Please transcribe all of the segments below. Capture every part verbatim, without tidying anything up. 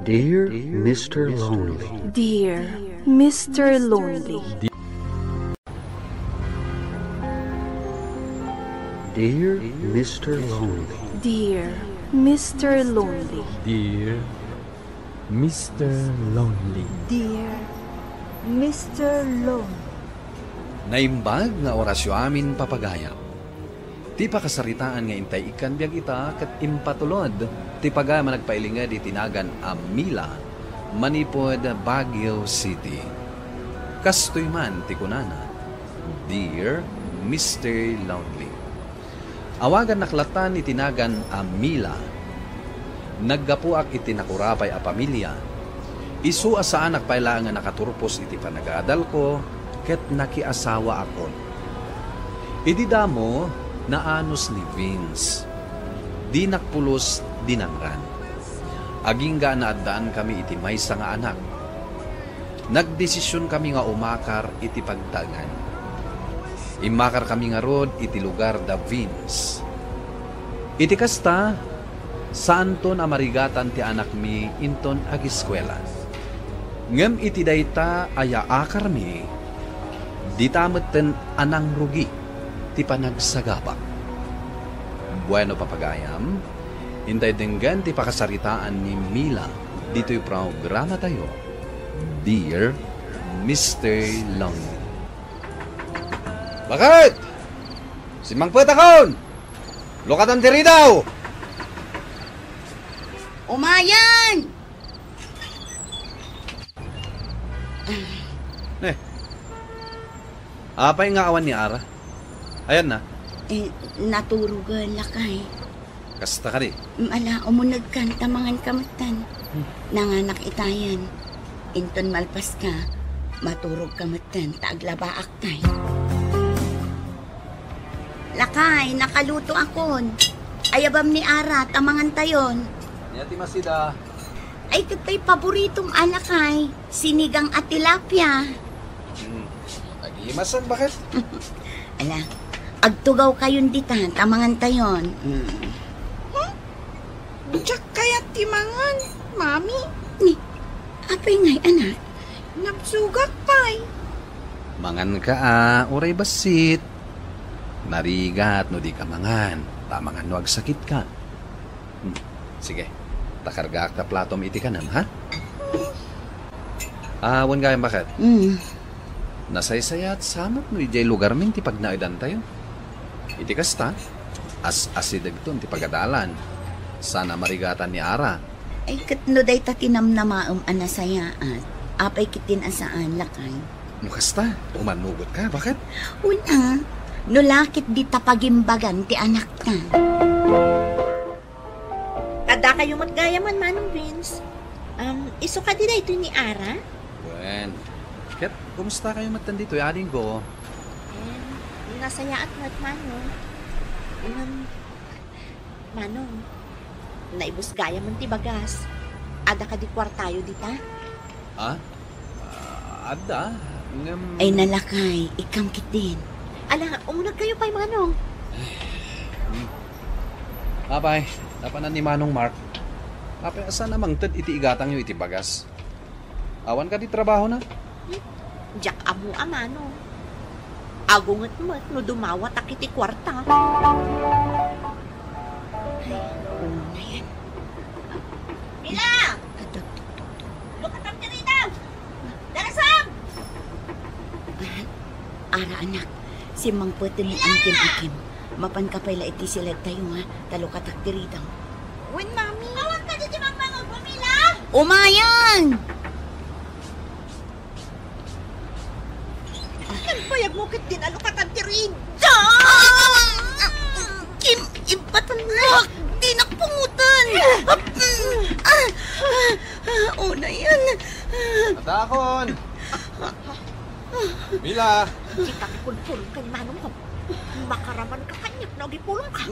Dear Mister Lonely. Dear Mister Lonely. Dear Mister Lonely. Dear Mister Lonely. Dear Mister Lonely. Dear Mister Lonely. Naimbag nga orasyo amin, papagayam. Ti pakasaritaan nga intay ikkan biag ita ket impatulod ti pagayam a nagpailinged iti nagan a Mila manipud Baguio City. Kastoy man ti kunana, "Dear Mister Lonely." Awagannak latta iti nagan a Mila. Naggapuak iti nakurapay a pamilia. Isu a saanak pay laeng nga nakaturpos iti panagadalko ket nakiasawaakon. Idi damo, naanus ni Vince. Dinak pulos dinangran. Agingga a naaddaankami iti maysa nga anak. Nagdesisionkami nga umakar iti pagtaengan. Immakarkami ngarud iti lugar da Vince. Iti kasta, saanton a marigatan ti anakmi inton agiskuela. Ngem iti dayta a yaakarmi, dita metten a nangrugi ti panagsagabak. Bueno, papagayam, intay denggen ti pakasaritaan ni Mila ditoy programatayo, Dear Mister Lonely. Bakit? Simmangpetakon! Lukatan ti ridaw! Umayan! Ne. Apay nga awan ni Ara? Ayanna? Eh, naturogen, lakay. Kasta kadi? Mm, ala, umunegkan, ta manganka metten. Hmm. Nanganak itayen. Inton malpaska, maturogka metten, ta aglabaak tay. Lakay, nakalutoakon. Ayabam ni Ara, ta mangantayon. Ania ti masida? Ay, ket tay paboritom a, lakay. Sinigang a tilapia. Hmm. Agimasen, bakit? Ala, agtugawkayon dita, ta mangantayon. Hmm. Hmm? Diak kayat ti mangan, Mami. Ni, apay ngay, anak? Nabsogak pay. Manganka a, uray bassit. Narigat no dika mangan, ta mangan no agsakitka. Hmm, sige. Ta kargaak ta platom iti kanem, ha? Ah, wen gayam, bakit? Mm. Nasaysayaat sa met no idiay lugarmin ti pagnaedantayo. Iti kasta, as-asidegton ti pagadalan. Saan a marigatan ni Ara. Ay, ket no dayta ti namnamaem a nasayaat, apay ketdin a saan, lakay? No kasta, umanugot ka, bakit? Wen a, no la ket dita pagimbagan ti anakta. Addakayo met gayamen, Manong Vince. Um, isu kadi daytoy ni Ara? Wen. Ket, kumusta kayo met ditoy, adingko? Eh, nasayaat met, Manong. Ngem, Manong, naibus gayamen ti bagas. Adda kadi kuartayo dita? Ha? Ah, adda, ngem... Ay, nalakay, ikam ketdin. Ala, umunegkayo pay, Manong. Hmm. Apay, napanan ni Manong Mark. Apay, saan a mangted iti igatangyo iti bagas? Awan kadi trabahona? Diak ammo a, Manong. Agunget met no dumawatak iti kuarta. Ay, unayen. Mila! Adda. Lukatam ti ridaw! Darasam! Ah, ara, anak, simmangpeten ni Auntie Kim. Mapanka pay la iti siledtayo, ha? Ta lukatak ti ridaw. Wen, Mami. Awan kadi ti mangmangag, Mila! Umayan! Nagbayag mo ket din a lukatan ti ridaw! Kim, ibatannak! Dinak pungutan! Ah, ah, ah, unayen! Adakon! Mila! Kita ti pulpulong ka ni Manong ko. Makaraman ka kaniak no agipulong ka.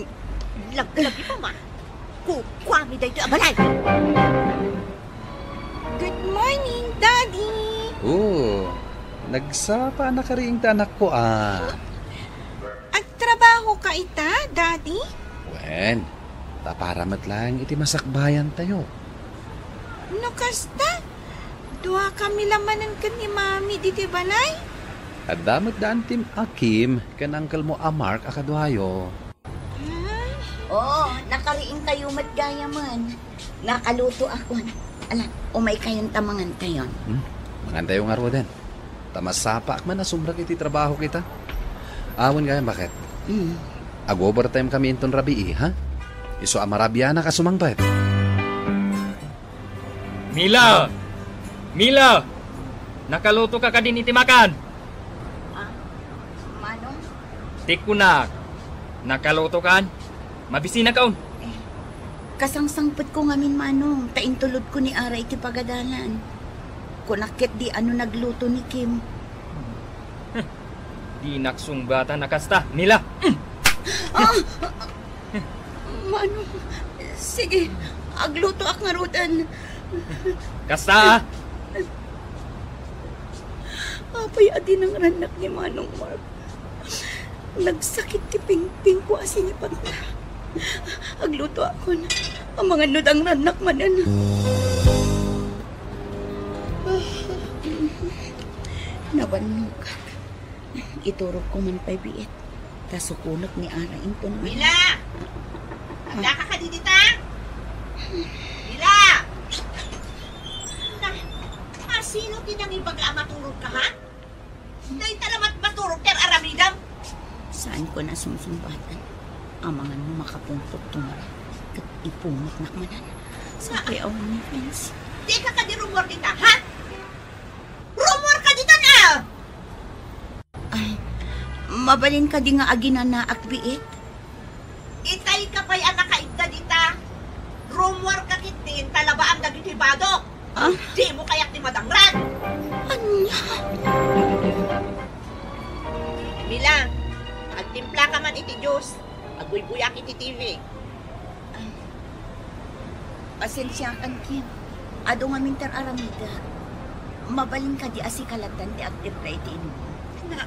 Laglagipaman. Kukuami daytoy a balay. Good morning, Daddy! Oh, nagsapa na kariing ti anakko, ah. Agtrabaho ka ita, Daddy? Wen, ta para met laeng iti masakbayantayo. No kasta, duakami la manen ken ni Mami ditoy balay? Adda met da Antim a Kim ken uncle mo a Mark a kaduayo. Ay. Oo, nakariingkayo met gayamen. Nakalutoakon. Ala, umaykayon ta mangantayon. Hmm? Mangantayo ngaruden. Ta masapaak man a sumrek iti trabahok ita. Awan gayam, baket? Mm. Ag-overtime kami inton rabii, ha? Isu a marabianak a sumangpet. Mila! Mila! Nakaluto ka kadin iti makan? Ah, Manong? Ti kunak, nakaluto kan? Mabisina kaon. Eh, kasangsangpetko ngamin, Manong, ta intulodko ni Ara iti pagadalan. Kunak ketdi a no nagluto ni Kim. Dinak sungbatan a kasta, Mila. Ah! Manong, sige, aglutoak ngaruden. Kasta, ah. Apay a dinangrannak ni Manong Mark? Nagsakit ti pingpingko a sinipatna. Aglutoakon. Amangan no dangrannak manen. Nabannogak. Iturogko man pay biit. Ta sukonek ni Ara inton Mila! Adda ka kadi dita? Mila! Na, asino ti nangibaga a maturog ka, ha? Dayta la met maturog ti ar-aramidem. Saanko a sumsungbatan. Amangan no makapungtot ti Mara. Ket ipungetnak manen. Sa-, apay awan ni Vince? Dika kadi rummuar dita, ha? Rummuar ka ditan, a! Ay, mabalin kadi nga aginanaak biit? Itay ka pay a nakaidda dita. Rummuar ka ketdin ta labaam dagiti badok. Ah? Dimo kayat ti madangran. Ania? Mila, agtimpla ka man iti juice. Agbuybuyak iti T V. Ay, pasensiakan, Kim. Adu ngamin ti ar-aramidek. Mabalin kadi a sika lattan ti agtimpla iti immum? Na,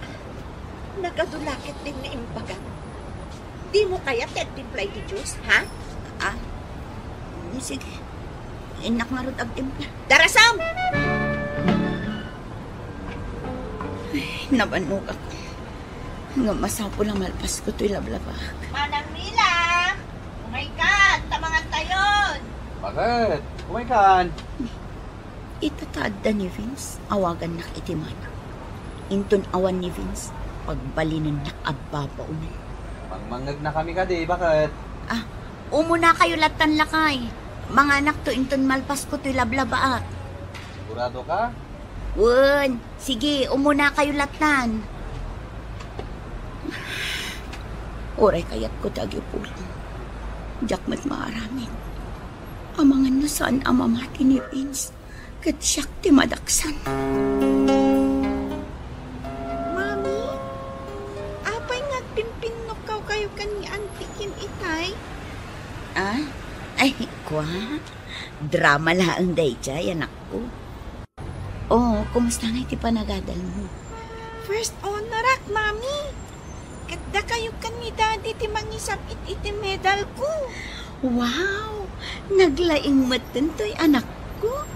nagadu la ketdin nga imbagam. Dimo kayat ti agtimpla iti juice, ha? Ah, sige. Innak ngarud agtimpla. Darasam! Ay, nabannogak. Ngem masapul a malpasko toy lablabaak. Manang Mila! Umaykan, ta mangantayon! Baket? Umaykan? Ita ta adda ni Vince, awagannak iti mana. Inton awan ni Vince, pagbalinennak a babaonen. Mangmangngegnakami kadi, baket? Ah, umunakayo lattan, lakay. Manganakto inton malpasko toy lablabaak. Sigurado ka? Wen, sige, umunakayo lattan. Uray kayatko ti agipulang. Diak met maaramid. Amangan no saan a mamati ni Vince, ket siak ti madaksan. Mami, apay nga agpimpinnokawkayo ken ni Auntie Kim itay? Ah? Ay, kua? Drama laeng daydiay, anakko. Oh, kumusta ngay ti panagadalmo? First honorak, Mami. Ket dakayo ken ni Daddy ti mangisab-it iti medalko. Wow! Naglaing metten toy, anakko.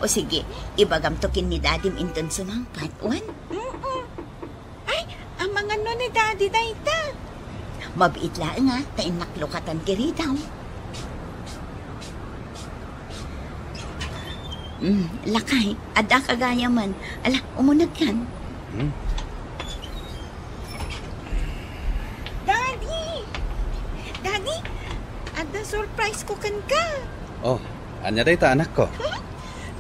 O sige, ibagamto ken ni Dadim inton sumangpet, wen? Mm-mm. Ay, amangan no ni Daddy dayta. Mabiit laeng a, ta innak lukatan ti ridaw. Mm, lakay, adda ka gayamen. Ala, umunegkan. Hmm? Daddy! Daddy, adda surprise ko kenka. Oh, ania dayta, anakko?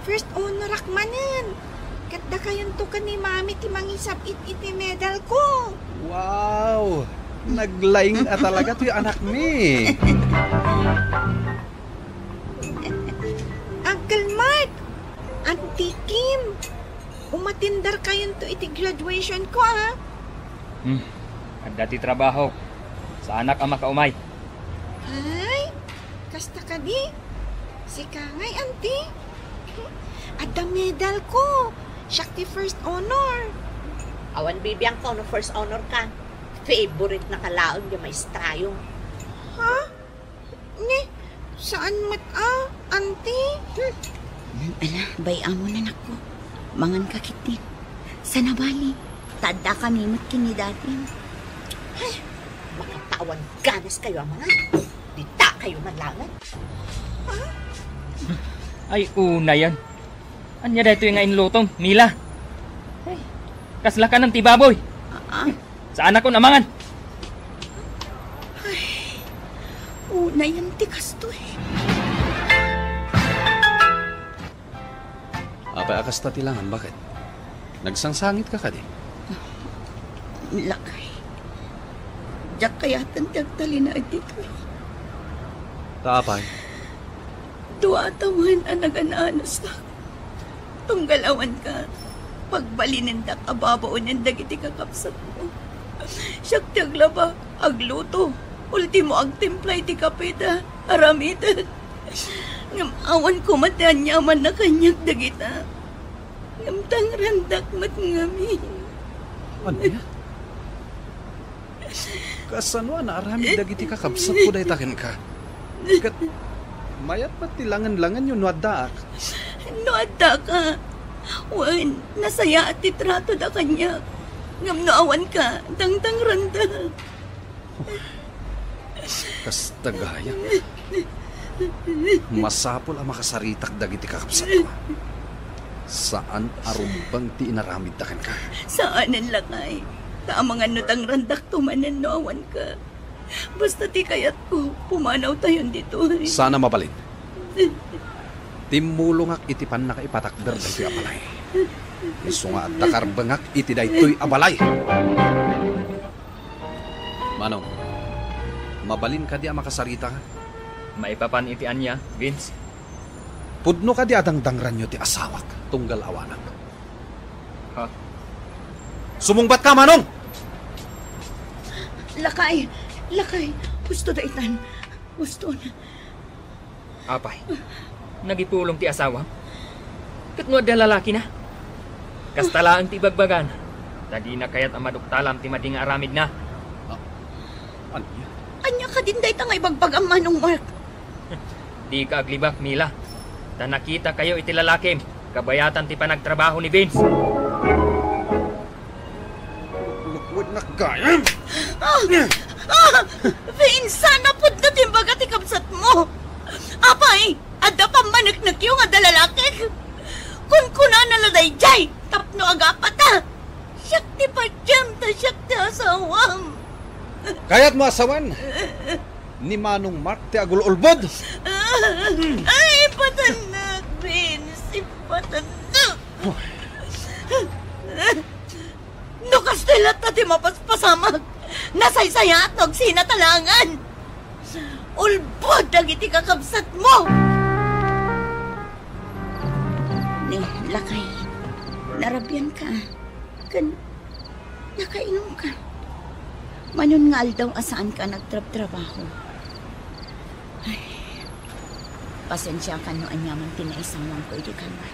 First honorak manen. Ket dakayonto ken ni Mami ti mangisab-it iti medalko. Wow! Naglaing a talaga toy anakmi. Uncle Mark, Auntie Kim, umatenderkayonto iti graduationko, a. Hmm, adda ti trabahok. Saanak a makaumay. Ay, kasta kadi? Sika ngay, Auntie? Adda medalko. Siak ti first honor. Awan bibiangko no first honor ka. Favorite na ka laeng ti maestrayo. Ha? Ni, saan met a? Auntie? Ala, bay-am, anakko. Mangan ka ketdin. Sana bali, ta addakami met ken ni Daddy. Ay, makatawa ganas kayo a mangan. Dita kayo manlangan. Ay, unayen. Ania daytoy nga inlutom, Mila? Ay, kasla kanen ti baboy. Ah, ah. Saanakon a mangan. Ay, unayen ti kastoy. Apay a kasta ti langan, baket? Nagsangsangitka kadi? Lakay, diak kayaten ti agtalinaed ditoy. Ta apay? Dua tawen a nagan-anusak. Tunggal awan ka, pagbalinendak a babaonen dagiti kakabsatmo. Siak ti aglaba, agluto, ultimo agtimpla iti kape da aramiden. Ngem awan koma ti aniamanna kaniak dagita. Ngem tangrandak met ngamin. Ania? Kasano a naaramid dagiti kakabsatko dayta kenka? Ket mayat met ti langen-langenyo no addaak. No addaka, wen, nasayaat ti tratoda kaniak. Ngem no awanka, tangtangranda. Kasta gayam. Masapul a makasaritak dagiti kakabsatko. Saan a rumbeng ti inaramidda kenka. Saanen, lakay. Ta amangan no tangrandakto manen no awanka. Basta ti kayatko, pumanawtayon ditoy. Saan a mabalin. Timmulongak iti pannakaipatakder daytoy a balay. Isu nga adda karbengak iti daytoy a balay. Manong, mabalin kadi a makasarita? Maipapan iti ania, Vince? Pudno kadi a dangdangranyo ti asawak tunggal awanak? Ha? Sumungbat ka, Manong! Lakay! Lakay! Husto daytan. Husto na. Apay, nagipulong ti asawam? Ket no adda lalakina? Kasta laeng ti ibagbagana, ta dina kayat a maduktalam ti madi nga aramidna. Ah, ania? Ania kadin dayta nga ibagbagam, Manong Mark? Dika aglibak, Mila. Ta nakitakayo iti lalakim, kabayatan ti panagtrabaho ni Vince. Luklukluknak gayam! Ah! Ah! Vince, saan a pudno ti imbaga ti kabsatmo. Apay, adda pammaneknekyo nga adda lalakik? Kunkunana la daydiay tapno agapata. Siak ti patiem ta siak ti asawam. Kayatmo a sawen? Ni Manong Mark ti agul-ulbod. Ay, ipatannak, Vince. Ipatannak. No kastoy latta ti mapaspasamak, nasaysayaat no agsinatalangan. Ulbod dagiti kakabsatmo. Ni, lakay, narabian ka. Ken nakainum ka. Manon nga aldaw a saan ka nagtrabtrabaho. Ay, pasensiakan no aniaman ti naisawangko idi kalman.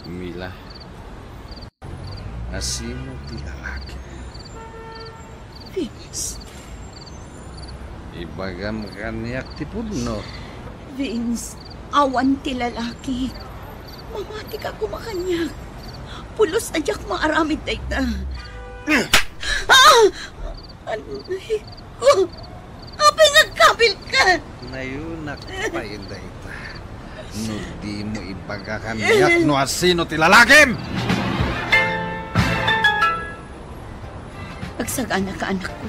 Mila, asino ti lalaki? Vince. Ibagam kaniak ti pudno. Vince, awan ti lalaki. Mamatika koma kaniak. Pulos a diak maaramid dayta. Ah! Anay ko! Apay nga agkabilka? Nayunak pay dayta. No dimo ibaga kaniak no asino ti lalakim! Agsagana ka, anakko.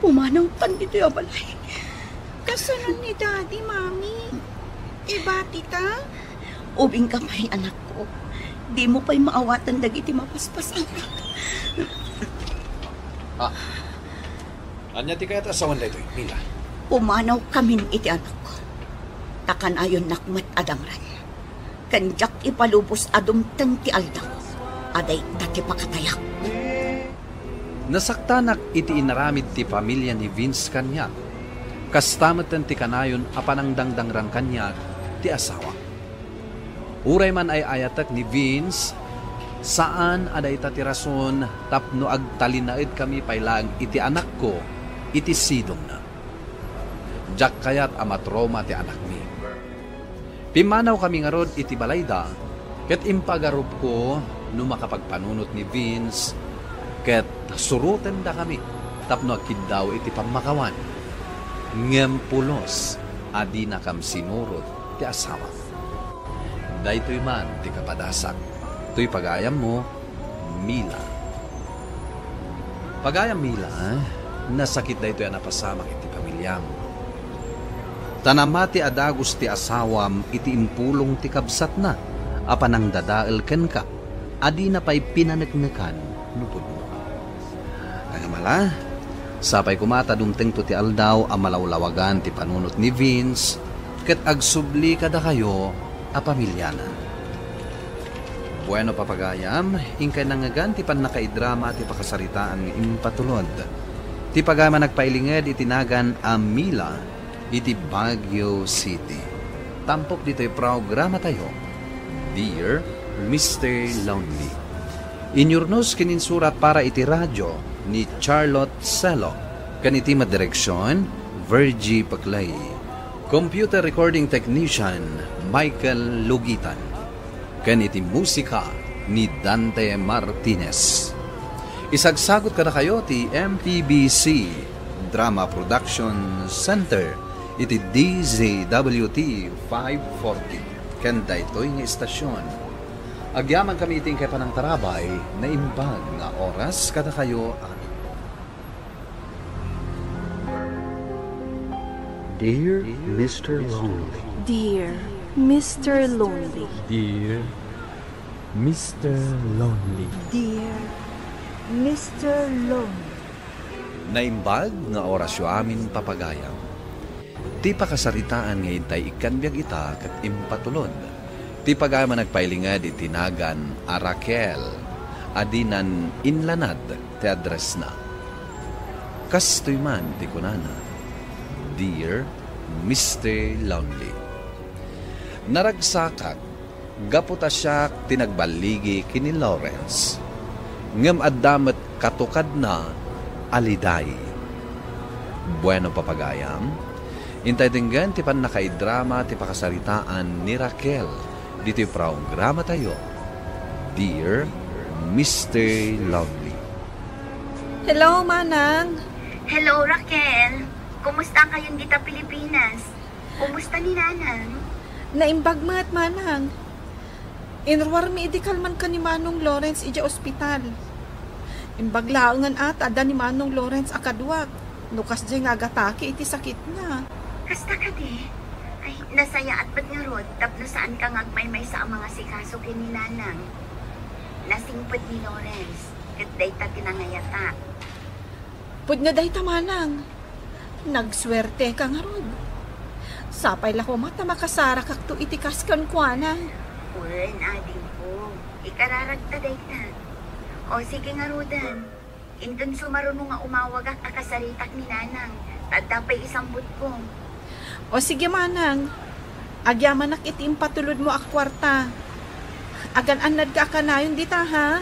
Pumanawtan ditoy a balay. Kasano ni Daddy, Mami? Ibati ta? Ubing ka pay, anakko. Dimo pay maawatan dagiti mapaspasamak. Ah. Ania ti kayat a sawen daytoy, Mila? Pumanaw kamin iti anakko. Ta kanayonnak met a dangran. Ken diak ipalubos a dumteng ti aldaw a dayta ti pakatayak. Nasaktanak iti inaramid ti familia ni Vince kaniak. Kasta metten ti kanayon a panangdangdangran kaniak ti asawak. Uray man ay-ayatek ni Vince, saan a dayta ti rason tapno agtalinaedkami pay laeng iti anakko iti sidongna. Diak kayat a matrauma ti anakmi. Pimmanawkami ngarud iti balayda, ket impagarupko no makapagpanunot ni Vince, ket surotendakami tapno agkiddaw iti pammakawan. Ngem pulos a dinakam sinurot ti asawam. Daytoy man ti kapadasak. Toy pagayammo, Mila. Pagayam Mila, nasakit daytoy a napasamak iti pamiliam. Ta namati a dagus ti asawam iti impulong ti kabsatna a panangdadael kenka a dina pay pinaneknekan no pudno. Ngem ala, sapay koma ta dumtengto ti aldaw a malawlawagan ti panunot ni Vince ket agsubli kadakayo a pamiliana. Bueno, papagayam, inkay nangngegan ti pannakaidrama ti pakasaritaan nga impatulod. Ti pagayam a nagpailinged iti nagan a Mila iti Baguio City. Tampok ditoy programatayo, Dear Mister Lonely. Inyurnos ken insurat para iti radyo ni Charlotte Selo, ken iti madireksion, Virgie Paclay. Computer recording technician, Michael Lugitan. Ken iti musika ni Dante Martinez. Isagsagut kadakayo ti M P B C Drama Production Center iti D Z W T five forty. Ken daytoy nga istasion, agyamankami iti inkay panangtarabay, naimbag nga oras kadakayo amin. Dear Mister Lonely. Dear Mister Lonely. Dear Mister Lonely. Dear Mister Lonely. Naimbag nga orasyo amin, papagayam. Ti pakasaritaan nga intay ikkan biag ita ket impatulod. Ti pagayam a nagpailinged iti nagan a Raquel a dinan inlanad ti addressna. Kastoy man ti kunana, Dear Mister Lonely. Naragsakak gapu ta siak ti nagballigi ken ni Lawrence, ngem adda met katukadna a liday. Bueno, papagayam, intay denggen ti pannakaidrama ti pakasaritaan ni Raquel ditoy programatayo, Dear Mister Lonely. Hello, Manang. Hello, Raquel. Kumusta kayon dita Pilipinas? Kumusta ni Nanang? Naimbag met, Manang. Inruarmi idi kalman ken ni Manong Lawrence idiay ospital. Imbag laengen a ta adda ni Manong Lawrence a kaduak, no kasdiay nga agatake iti sakitna. Kasta kadi? Ay, nasayaat met ngarud tapno saanka nga agmaymaysa a mangasikaso ken ni Nanang. Nasingpet ni Lawrence, ket dayta ti nangayatak. Pudno dayta, Manang. Nagsuerteka ngarud. Sapay la koma ta makasarakakto iti kas kenkuana. Wen, adingko. Ikararagta dayta. O, sige ngaruden. Inton sumaruno nga umawagak a kasaritak ni Nanang, ta adda pay isambutko. O, sige, Manang. Agyamanak iti impatulodmo a kuarta. Agan-annadka a kanayon dita, ha?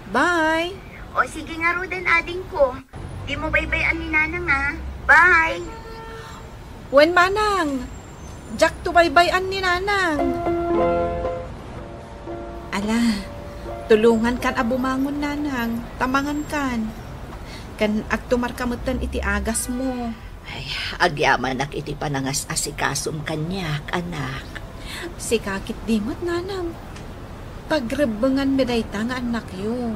Bye! O, sige ngaruden, adingko. Dimo baybay-an ni Nanang, a. Bye! Wen, Manang! Diakto baybay-an ni Nanang! Ala, tulongankan a bumangon, Nanang, ta mangankan. Ken agtumarka metten iti agasmo. Ay, agyamanak iti panangas-asikasom kaniak, anak. Sika ketdi met, Nanang. Pagrebbenganmi dayta nga annakyo.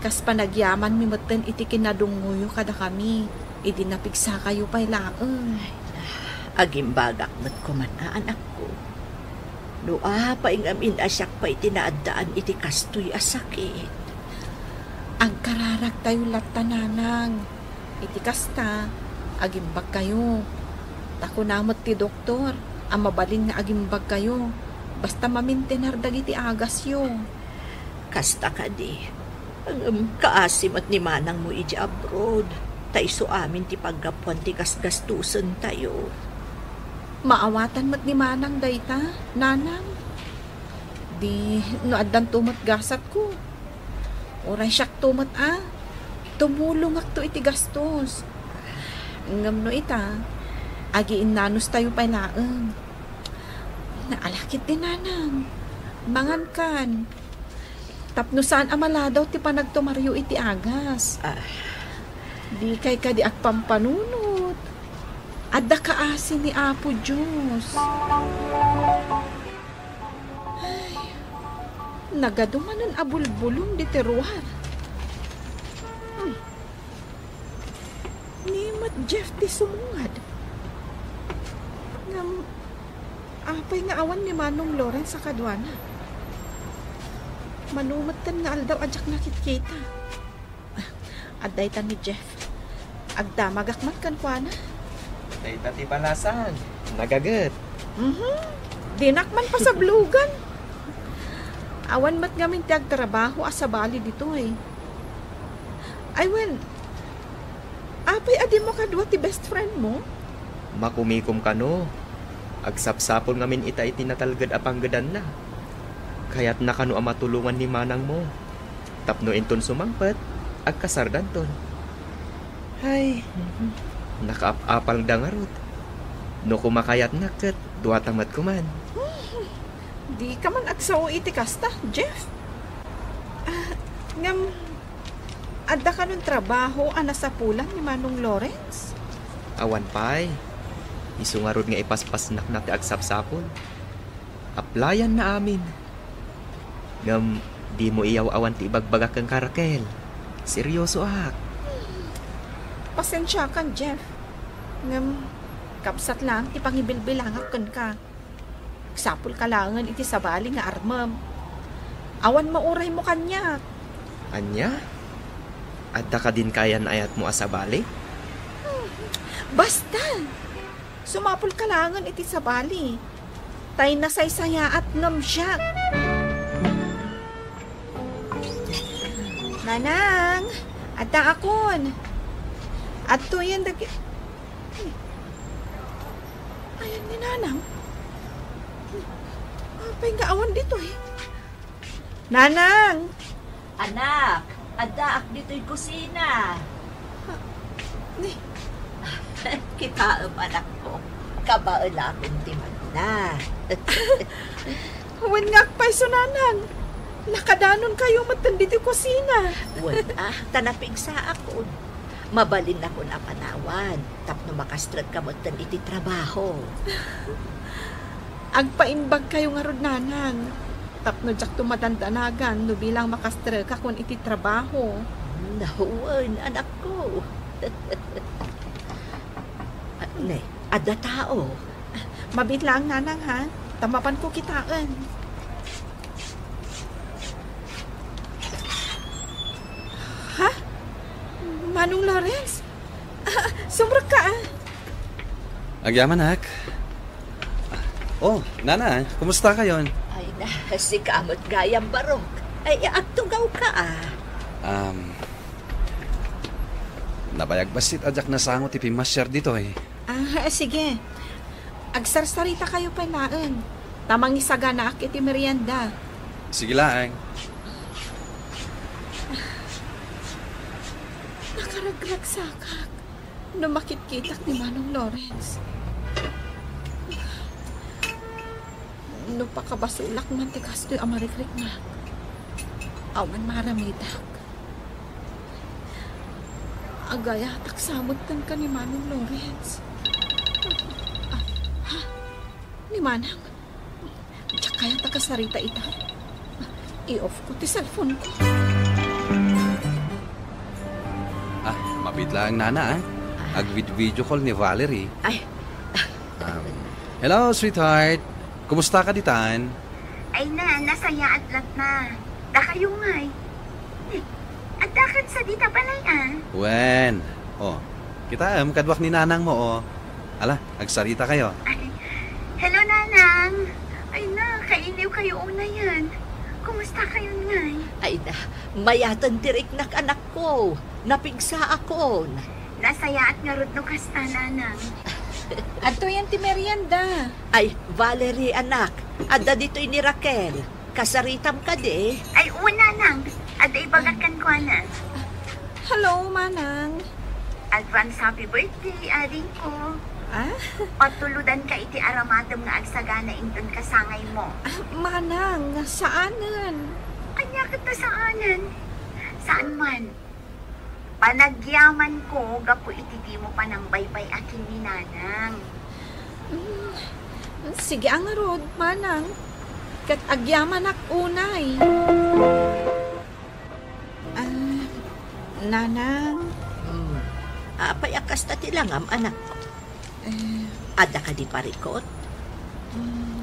Kas panagyamanmi metten iti kinadungngoyo kadakami, idi napigsakayo pay laeng. Agimbagak met koman a, anakko. No apay ngamin a siak pay ti naaddaan iti kastoy a sakit. Agkararagtayo latta, Nanang. Iti kasta, agimbagkayo. Ta kuna met ti doktor a mabalin nga agimbagkayo, basta mamintenar dagiti agasyo. Kasta kadi, ngem kaasi met ni manangmo idiay abroad, ta isu amin ti paggapuan ti gasgastusentayo. Maawatan met ni manang dayta, nanang. Di, no addanto met gasatko, uray siakto met a, tumulongakto iti gastos. Ngem no ita, Agiinnanos tayo pay laeng. Naalakit ti nanang. Mangankan. Tapno saan a maladaw ti panagtumaryo iti agas. Ah. Dikay kadi agpampanunot. Adda kaasi ni Apo Dios. Ay, nagadu manen a bulbulong ditoy ruar. Hmm. Ni met Jeff ti sumungad. Ngem, apay nga awan ni Manong Lawrence a kaduana? Mano metten nga aldaw a diak nakitkita. Adda ita ni Jeff. Agdamagak man kenkuana. Dayta ti balasan. Nagaget. Mhm. Dinak man pasablogan. Awan met ngamin ti agtrabaho a sabali ditoy. Ay, wen, apay a dimo kadua ti best friend mo? Makumikom kano. Agsapsapul ngamin ita iti natalged a panggedanna. Kayatna kano a matulongan ni manangmo. Tapno inton sumangpet, agkasardanton. Hay, nakaap-apalda ngarud. No kumakayatna ket duata met koman. Dika man agsao iti kasta, Jeff. Ah, ngem, adda kanon trabaho a nasapulan ni Manong Lawrence? Awan pay. Isu ngarud nga ipaspasnakna ti agsapsapul. Applyanna amin. Ngem, dimo iyaw-awan ti ibagbagak kenka, Raquel. Seryosoak. Pasensiakan, Jeff. Ngem, kabsat laeng ti pangibilbilangak kenka. Sapulka laengen iti sabali nga armem. Awan mauraymo kaniak. Ania? Adda kadin kayan-ayatmo a sabali? Basta! Sumapulka laengen iti sabali. Tay nasaysayaat ngem siak. Nanang, addaakon. Adtoyen dagi-, Ay, ayan ni Nanang. Apay nga awan ditoy? Nanang! Anak, addaak ditoy kusina. Ah, ni- Kitaem, anakko. Kabaelakon ti manna. Wen nga agpayso, Nanang. Nakadanonkayo metten ditoy kusina. Wen, ah, ta napigsaakon. Mabalinnakon a panawan tapno makastrekka metten iti trabaho. Agpaimbagkayo ngarud, Nanang, tapno diakto madandanagan no bilang makastrekakon iti trabaho. Hmm, wen, anakko. Ne, adda tao. Mabiit laeng, Nanang, ha? Ta mapanko kitaen. Ha? Manong Lawrence? Ah, sumrekka, ah. Agyamanak. Oh, Nana, kumustakayon? Ay na, sika met gayam, Barok. Ay, agtugawka, ah. Um, nabayag bassit a diak nasango ti pimmasiar ditoy. Ah, sige. Agsarsaritakayo pay laeng, ta mangisaganaak iti merienda. Sige laeng. Nakaragragsakak no makitkitak ni Manong Lawrence. No pakabasolak man ti kastoy a marikriknak, awan maaramidak. Agayatak sa met kenka ni Manong Lawrence. Ah, ha? Ni Manang? Diak kayat a kasarita ita. I-off ko ti cellphone ko. Ah, mabiit laeng, Nana, ah. Agvid-video call ni Valerie. Ay. Um, hello, sweetheart. Kumusta ka ditan? Ay na, nasayaat latta. Dakayo ngay. Eh, adda ket sa dita balay, ah. Wen. Oh, kitaem, kaduak ni nanangmo, oh. Ala, agsarita kayo. Ay, hello, Nanang. Ay na, kailiw kayo unayen. Kumusta kayo ngay? Ay na, mayaten ti riknak, anakko. Napigsaakon. Nasayaat ngarud no kasta, Nanang. Adtoyen ti merienda. Ay, Valerie, anak, adda ditoy ni Raquel. Kasaritam kadi? Ay, wen, Nanang. Adda ibagak kenkuana. Hello, Manang. Advance happy birthday, adingko. Ah? Patulodanka iti aramatem nga agsagana inton kasangaymo. Ah, manang, saanen. Ania ket ta saanen? Saan man. Panagyamanko gapu iti dimo panangbaybay-a ken ni Nanang. Mm, sige a ngarud, manang. Ket agyamanak unay. Ah, Nanang. Hmm. Apay a kasta ti langam, anak? Eh. Adda kadi parikut? Mm,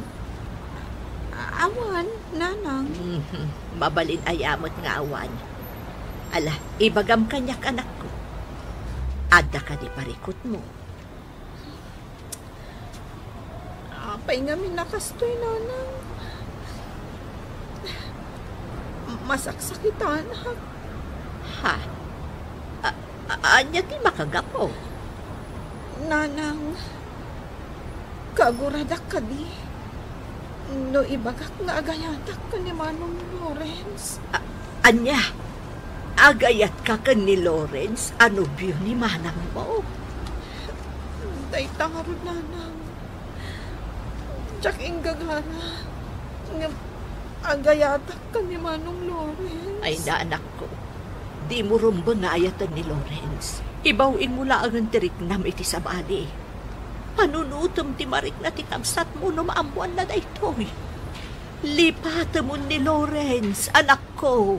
a-, awan, Nanang. Mhm. Mabalin aya met nga awan. Ala, ibagam kaniak, anakko. Adda kadi parikutmo? Apay ngamin a kastoy, Nanang? Masaksakitanak. Ha? A-, a-, ania ti makagapu? Nanang, kaguradak kadi no ibagak nga agayatak ken ni Manong Lawrence. A-, ania? Agayatka ken ni Lawrence a nobio ni manangmo? Dayta ngarud, Nanang. Diak inggagana ngem agayatak ken ni Manong Lawrence. Ay, anakko, dimo rumbeng nga ayaten ni Lawrence. Ibaw-inmo laengen ti riknam iti sabali. Panunotem ti marikna ti kabsatmo no maammoanna daytoy. Lipatemon ni Lawrence, anakko.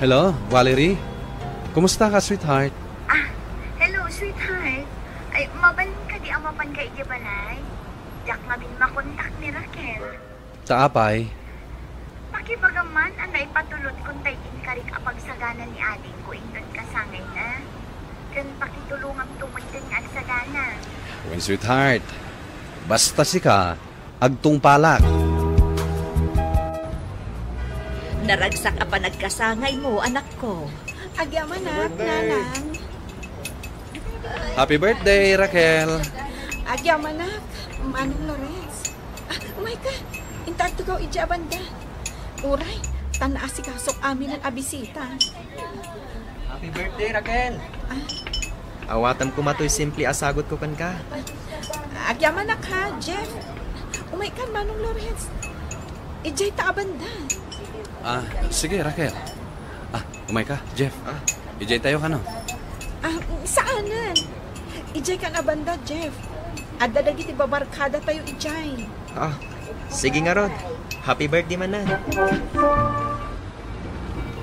Hello, Valerie? Kumusta ka, sweetheart? Ah, hello, sweetheart. Ay, mabalin kadi a mapanka idiay balay? Diak ngamin makontak ni Raquel. Ta apay? Pakibagam man a naipatulodkon tay inkarik a pagsagana ni adingko inton kasangayna. Ken pakitulongamto met ken nga agsagana. Wen, sweetheart, basta sika, agtungpalak. Naragsak a panagkasangaymo, anakko. Agyamanak, Nanang. Happy birthday, Raquel. Agyamanak, Manong Lawrence. Ah, umayka. Intaktakaw idiay a banda. Uray, ta naasikasok aminen a bisita. Happy birthday, Raquel. Ah. Awatem koma toy simple a sagutko kenka. Agyamanak ha, Jeff. Umaykan, Manong Lawrence. Idiay ta a banda. Ah, sige, Raquel. Ah, umayka, Jeff. Ah. Idiay tayo kano? Ah, saanen. Idiay kan a banda, Jeff. Adda dagiti babarkada tayo idiay. Ah, sige ngarud. Happy birthday manen.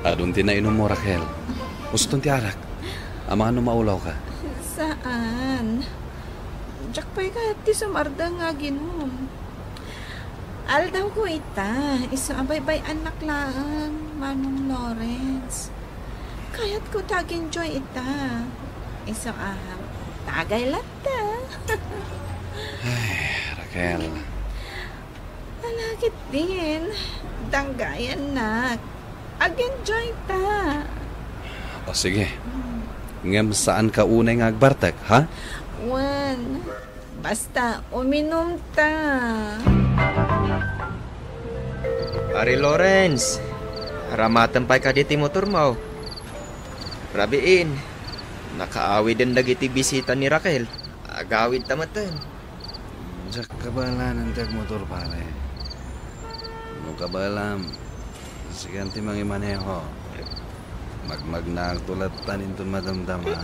Adun ti nainummo, Raquel. Uston ti arak. Amangan no maulawka. Saan? Diak pay kayat ti sumardeng nga aginum. Aldawko ita, isu a baybay-annak laeng, Manong Lawrence. Kayatko ti ag-enjoy ita. Isu a, tagay latta. Ay, Raquel. Ala ketdin, danggayannak. Ag-enjoy ta. O sige. Hmm. Ngem saanka unay nga agbartek, ha? Wen, basta uminum ta. Pare Lawrence, aramatem pay kadi ti motormo. Rabiin, nakaawiden dagiti bisita ni Raquel. Agawid ta metten. Diak kabaelan ti agmotor, pare. No kabaelam, sikan ti mangimaneho. Magmagnaakto lattan inton madamdama.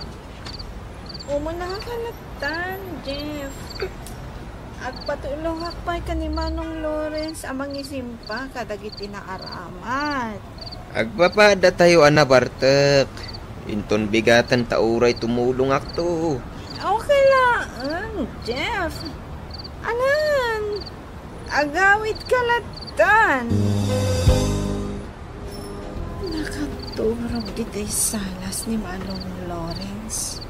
Umunaka lattan, Jeff. Agpatulongak pay ken ni Manong Lawrence a mangisimpa kadagiti naaramat. Agpapadatayo a nabartek. Inton bigaten ta uray tumulongakto. Okay laeng, Jeff. Anan, agawidka lattan. Nakaturog ditoy salas ni Manong Lawrence.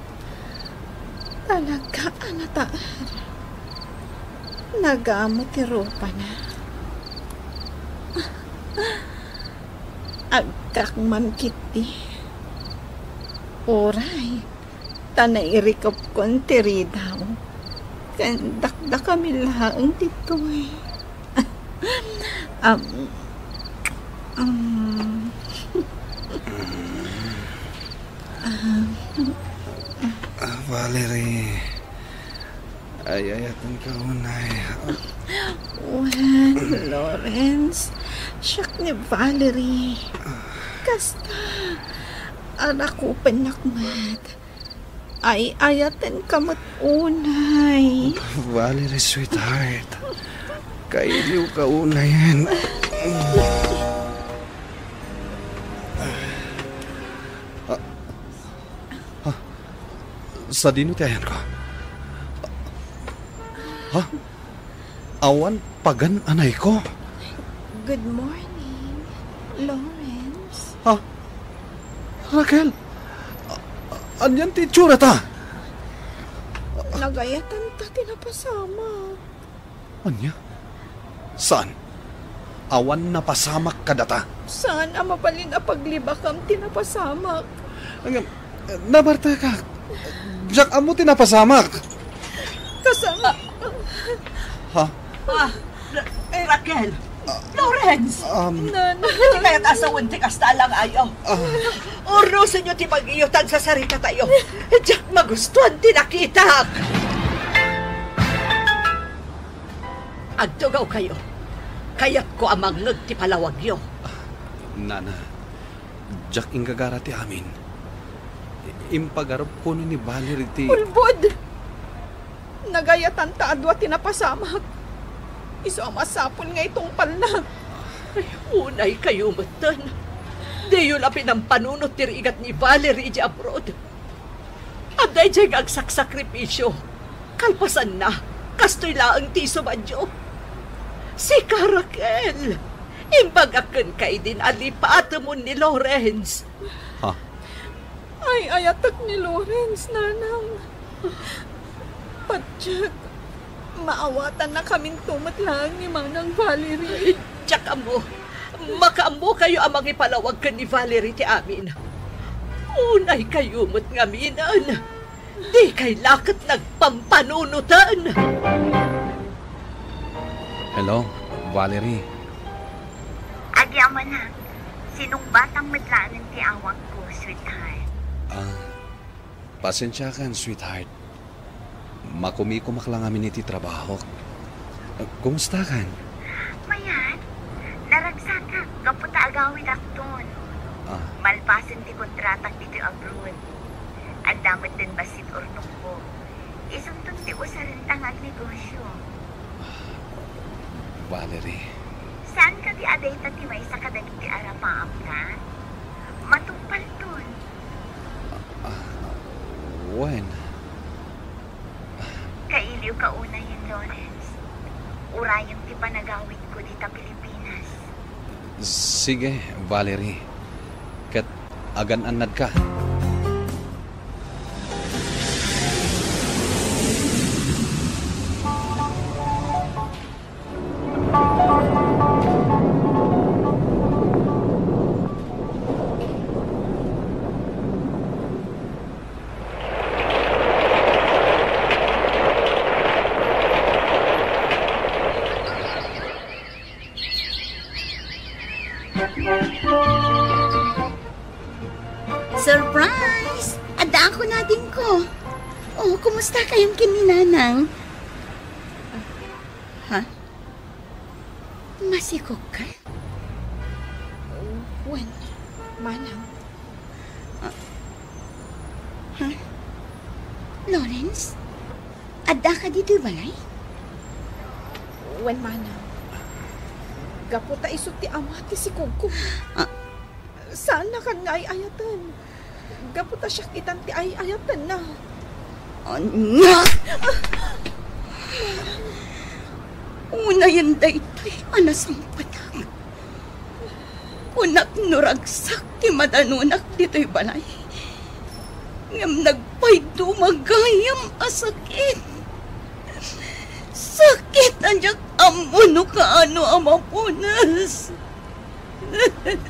Talaga a nataer. Nagamo ti rupana. Agkakmam ketdi. Uray, ta nairikupkon ti ridaw. Ken dakdakami laeng ditoy. Am, am. Ah, Valerie, ay-ayatenka unay. Wen, Lawrence, siak ni Valerie. Kasta, arakupennak met. Ay-ayatenka met unay. Valerie, sweetheart, kailiwka unayen. Ah, ah, sadino ti ayanko? Ha? Awan pagan-anayko. Good morning, Lawrence. Ha? Raquel? A-, anian ti itsurata? Nagayatanta ti napasamak. Ania? Saan? Awan napasamak kadata? Saan a mabalin a paglibakam ti napasamak? Ngem, nabartekak. Diak ammo ti napasamak. Kasano? Ha? Ah, Ra-, Raquel, Lawrence, Um, Nanang. Iti kayat a sawen ti kasta a langayo. Ah. Urusenyo ti bagiyo ta agsasaritatayo. Diak magustuan ti nakitak. Agtugawkayo. Kayatko a mangngeg ti palawagyo. Nana, diak inggagara ti amin. Impagarupko ni Valerie ti Ulbod! Nagayatanta a dua ti napasamak. Isu a masapul nga itungpalnak. Ay, unaykayo metten. Diyo la pinampanunot ti rigat ni Valerie idiay abroad. Adda idiay nga agsaksakripisio. Kalpasanna, kastoy laeng ti isubayo. Sika, Raquel, imbagak kenka idin a lipatemon ni Lawrence. Ha? Ay-ayatek ni Lawrence, Nanang. Patiek, maawatannakaminto met laeng ni Manang Valerie. Diak ammo. Makaammokayo a mangipalawag ken ni Valerie ti amin. Unaykayo met ngaminen. Dikay la ket nagpampanunoten. Hello, Valerie. Agyamanak, sinungbatang met laengen ti awagko, sweetheart. Ah, pasensiakan, sweetheart. Makumikumak la ngamin iti trabahok. Kumustakan? Mayat, naragsakak gapu ta agawidakton. Ah. Malpasen ti kontratak ditoy abroad. Adda met den bassit urnongko. Isunton ti usarenta nga agnegosio. Valerie. Saan kadi a dayta ti maysa kadagiti arapaamta? Matungpalton. Ah, wen. Kailiwka unayen, Lawrence. Urayem ti panagawidko dita Pilipinas. Sige, Valerie. Ket agan-annadka. Surprise! Adda ako nadingko. Oh, kumusta kayong ken ni Nanang? Ha? Masikog ka? Wen, Manang. Ah. Ha? Lawrence? Adda ka ditoy balay? Wen, Manang. Gapu ta isu ti ama ti sikogko. Ah. Saannakan nga ay-ayaten. Gapu ta siak itan ti ay-ayatenna. Ania? Unayen daytoy a nasangpetak. Kunak no ragsak ti madanunak ditoy balay. Ngem nagpayduma gayam a sakit. Sakit a diak ammo no kaano a mapunas.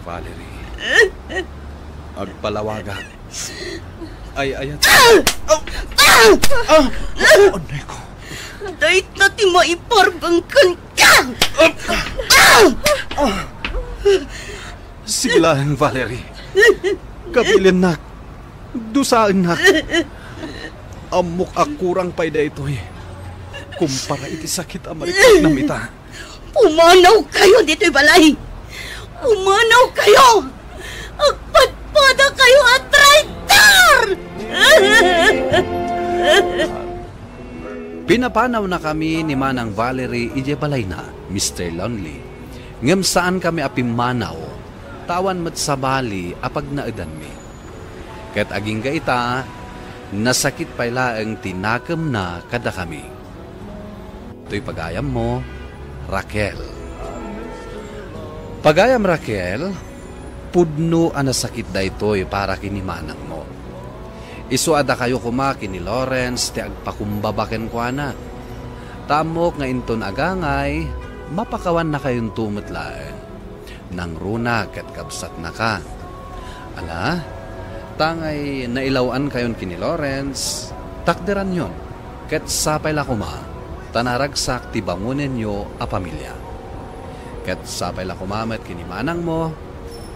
Valerie, agpalawagak. Ay-ayat. Ah! Ah! Ah! Anay ko. Dayta ti maiparbeng kenka! Ah! Ah! Sige laeng, Valerie. Kabilinnak. Dusaennak. Ammok a kurang pay daytoy kumpara iti sakit a mariknam ita. Pumanawkayo ditoy balay! Pumanawkayo! Agpadpadakayo a traitor! Pinapanawnakami ni Manang Valerie idiay balayna, Mister Lonely. Ngem saankami a pimmanaw, ta awan met sabali a pagnaedanmi. Ket agingga ita, nasakit pay laeng ti nakemna kadakami. Toy pagayammo, Raquel. Pagayam Raquel, pudno a nasakit daytoy para ken ni manangmo. Isu a dakayo koma ken ni Lawrence ti agpakumbaba kenkuana. Ta ammok nga inton agangay, mapakawannakayonto met laeng. Nangruna ket kabsatnaka. Ala, tangay nailaw-ankayon ken ni Lawrence, takderanyon, ket sapay la koma, ta naragsak ti bangonenyo a pamilia. Ket sapay la koma met ken ni manangmo,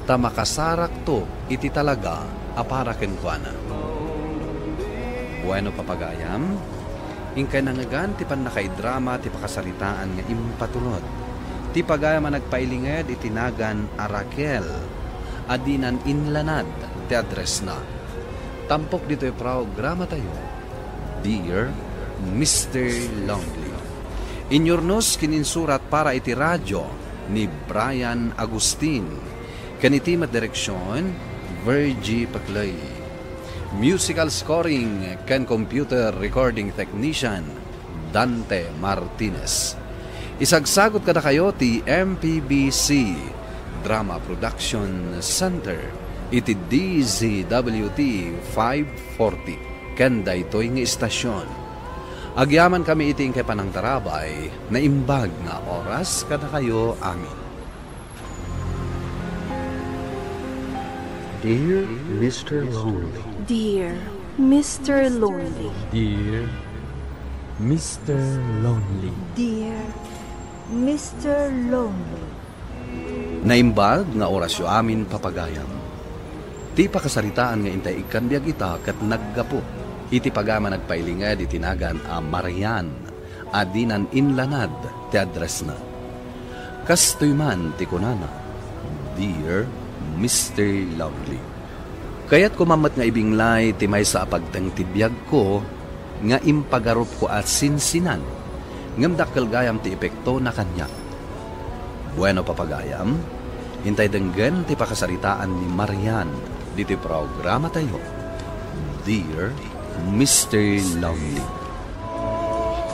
ta makasarakto iti talaga a para kenkuana. Bueno, papagayam, inkay nangngegan ti pannakaidrama ti pakasaritaan nga impatulod. Ti pagayam a nagpailinged iti nagan a Raquel, a dinan inlanad ti addressna. Tampok ditoy programatayo, Dear Mister Lonely. Inyurnos ken insurat para iti radyo ni Brian Agustin, ken iti met direksion, Virgie Paclay. Musical scoring ken computer recording technician, Dante Martinez. Isagsagut kadakayo ti M P B C Drama Production Center iti D Z W T five forty ken daytoy nga istasion. Agyamankami iti inkay panangtarabay, naimbag nga oras kadakayo amin. Dear Mister Lonely. Dear Mister Lonely. Dear Mister Lonely. Dear Mister Lonely. Naimbag nga orasyo amin, papagayam. Ti pakasaritaan nga intay ikkan biag ita ket naggapu iti pagayam a nagpailinged iti nagan a Marian a dinan inlanad ti addressna. Kastoy man ti kunana, Dear Mister Lonely. Kayatko man met nga ibinglay ti maysa a pagteng ti biagko nga impagarupko a sinsinan, ngem dakkel gayam ti epektona kaniak. Bueno, papagayam, intay denggen ti pakasaritaan ni Marian ditoy programatayo, Dear Mister Lonely.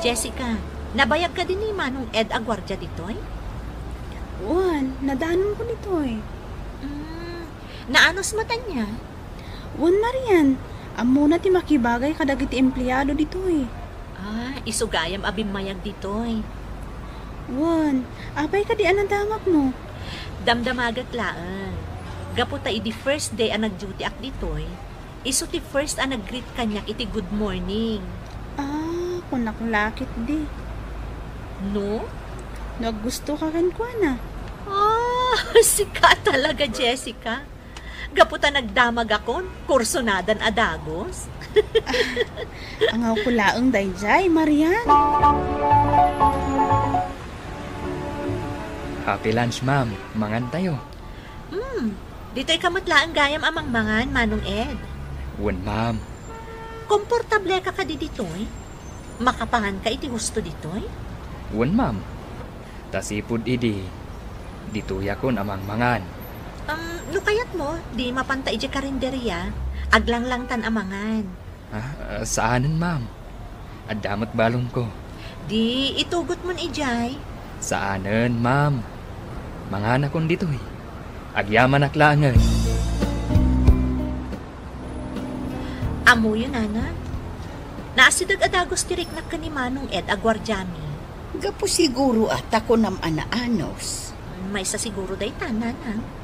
Jessica, nabayag kadi ni Manong Ed a guardia ditoy? Wen, nadanonko ditoy. Mm, naanos met ania? Wen, Marian, ammona ti makibagay kadagiti empleado ditoy. Ah, isu gayam a bimmayag ditoy. Wen, apay kadi a nadamagmo? Damdamagek laeng. Gapu ta idi first day a nag-dutyak ditoy, isu ti first a nag-greet kaniak iti good morning. Ah, kunak la ketdi. No? No aggustoka kenkuana. Ah, sika talaga, Jessica. Gapu ta nagdamagakon, kursonadan a dagus. Angawko laeng daydiay, Marian. Happy lunch, ma'am. Mangantayo. Hmm, ditoy ka met laeng gayam a mangmangan, Manong Ed. Wen, ma'am. Komportableka kadi ditoy? Makapanganka iti husto ditoy? Wen, ma'am. Ta sipud idi, ditoyakon a mangmangan. Um, no kayatmo, di mapanta idiay karinderia, aglanglantan a mangan. Ah, ah, saanen, ma'am. Adda met balonko. Di, itugotmon idiay. Saanen, ma'am. Manganakon ditoy. Agyamanak laengen. Ammoyo, Nana? Naasideg a dagus ti riknak ken ni Manong Ed a guardiami. Gapu siguro a ta kunam a naanos. Maysa siguro dayta, Nana.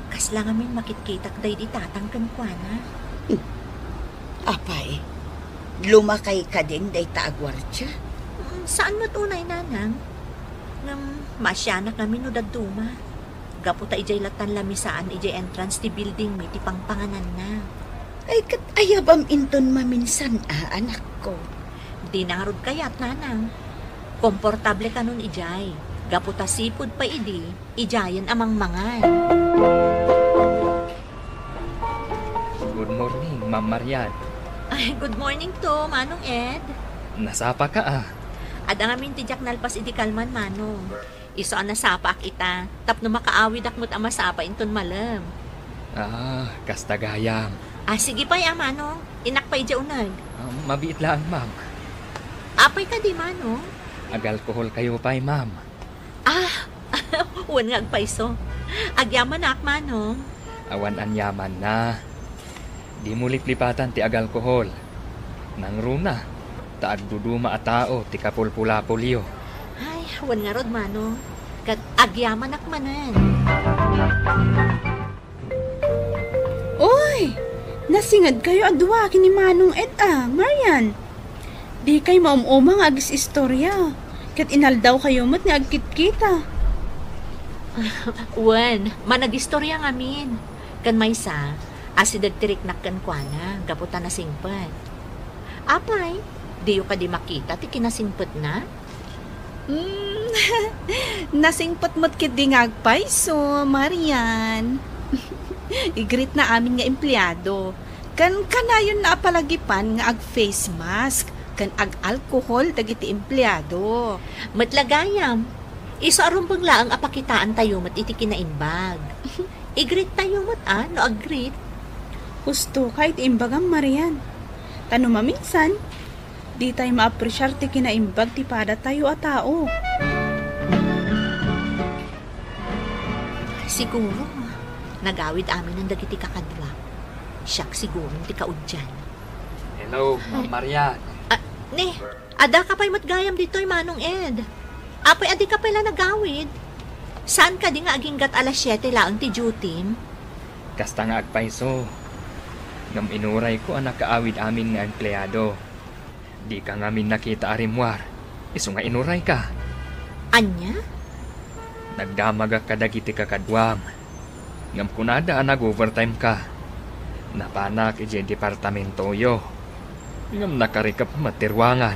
Kasla ngamin makitkitak daydi tatang kenkuana. Hmm. Apay, lumakay kadin dayta a guardia? Mm, saan met unay, Nanang. Ngem, maasianak ngamin no dadduma. Gapu ta idiay lattan lamisaan idiay entrance ti building mi ti pangpangananna. Ay, ket ayabam inton maminsan a, anakko. Di nangarud kayat, nanang. Komportable kanon idiay. Gapu ta sipud pay idi, idiayen a mangmangan. Good morning, Ma'am Marian. Ay, good morning to, Manong Ed. Nasapa ka, ah. Adda ngamin ti diak nalpas idi kalman, Manong. Isu a nasapaak ita, tapno makaawidak met a masapa inton malem. Ah, kasta gayam. Ah, sige pay, a, Manong. Innak pay idiay uneg. Ah, mabiit laeng, ma'am. Apay kadi, Manong? Agalkohol kayo pay, ma'am. Ah, wen nga agpayso. Agyamanak, Manong. Awan aniamanna. Dimo liplipatan ti agalkohol. Nangruna, ta agduduma a tao ti kapulpulapolyo. Ay, wen ngarud, Manong. Ket agyamanak manen. Uy! Nasingedkayo a dua ken ni Manong Ed a, Marian. Dikay maum-uma nga agis-istorya. Ket inaldawkayo met nga agkitkita. Wen, managistorya ngamin. Ken maysa, asideg ti riknak kenkuana, gapu ta nasingpet. Apay, diyo kadi makita ti kinasingpetna? Mm, nasingpet met ketdi nga agpayso, Marian. I-greet na amin nga empleado. Ken kanayonna a palagipan nga ag-face mask ken ag-alcohol dagiti empleado. Met la gayam, isu a rumbeng laeng a pakitaantayo met iti kinaimbag. I-greet tayo met a, no ag-greet. Husto ka iti imbagam, Marian. Ta no maminsan, ditay maapresiar ti kinaimbag ti padatayo a tao. Siguro, nagawid aminen dagiti kakaduak. Siak siguro ti kaudian. Hello, Ma'am Marian. Ah, ne, adda ka pay met gayam ditoy, Manong Ed. Apay, adda ka pay la nagawid? Saan kadi nga aginggat alas siete laeng ti duty? Kasta nga agpayso. Ngem inurayko a nakaawid amin nga empleado. Dika ngamin nakita a rimmuar, isu nga inurayka. Ania? Nagdamagak kadagiti kakaduam, ngem kunada a nag-overtime ka. Napanak idiay departamentoyo, ngem nakarikep met ti ruangan.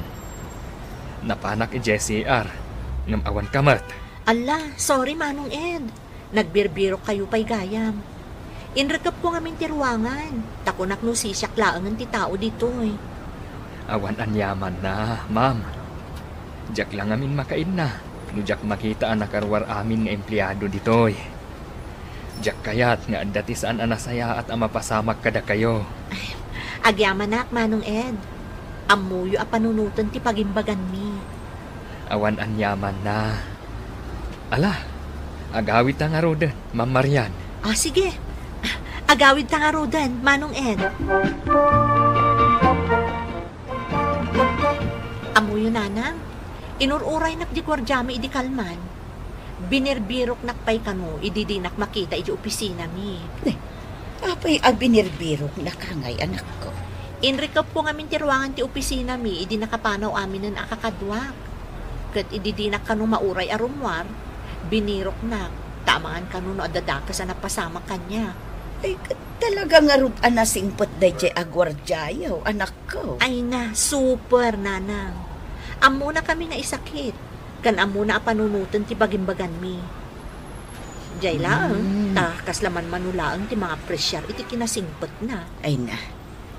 Napanak idiay C R, ngem awan ka met. Alla, sorry, Manong Ed. Nagbirbirok kayo pay gayam. Inrekepko ngamin ti ruangan, ta kunak no sisiak laengen ti tao ditoy. Awan aniamanna, ma'am. Diak la ngamin makaidna no diak makita a nakaruar amin nga empleado ditoy. Diak kayat nga adda ti saan a nasayaat a mapasamak kadakayo. Ay, agyamanak, Manong Ed. Ammoyo a panunoten ti pagimbaganmi. Awan aniamanna. Ala, agawidta ngaruden, Ma'am Marian. Ah, sige. Agawidta ngaruden, Manong Ed. Ammoyo, Nanang, inur-uraynak di guardiami idi kalman. Binirbiroknak pay kano idi dinak makita idi opisinami. Eh, apay a binirbiroknak ngay, anakko? Inrekepko ngamin ti ruangan ti opisinami idi nakapanaw aminen a kakaduak. Ket idi dinak kano mauray a rummuar, biniroknak, ta amangan kano no adda dakes a napasamak kaniak. Ay, ket talaga ngarud a nasingpet daydiay a guardiayo, anakko. Ay na, super, Nanang. Ammona kami nga isakit. Ken ammona a panunoten ti bagimbaganmi. Diay laeng, Mm. ta kasla manmano laeng ti mangapresiar iti kinasingpetna. Ay na,